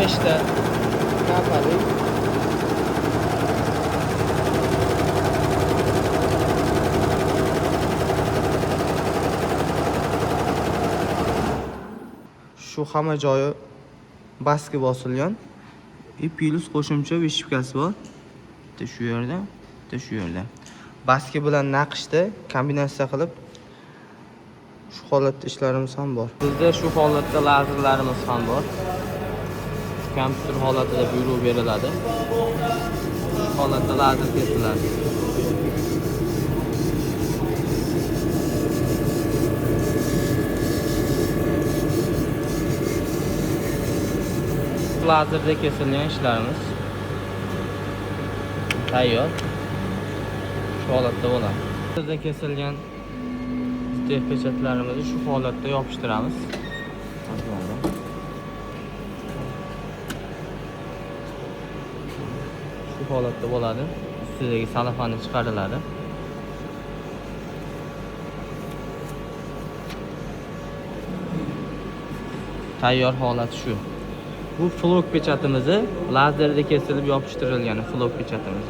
5 ta kapali. Shu hamma joyi baski bosilgan. И плюс qo'shimcha вышивка si bor. Bitta shu yerda, bitta shu yerda. Baski bilan naqshda kombinatsiya qilib shu holatda ishlarimiz ham bor. Bizda shu holatda lazerlarimiz ham bor. Kompyuter holatida buyruq beriladi. Shu holatda lazer kesiladi. Lazerda kesilgan ishlarimiz tayyor. Shu holatda bo'ladi. Lazerda kesilgan pechatlarimizni shu holatda yopishtiramiz. Shu holatda bo'ladi. Ustidagi salafani chiqariladi. Tayyor holat shu. Bu flok pechatimizni lazerda kesilib yopishtirilgan flok pechatimiz.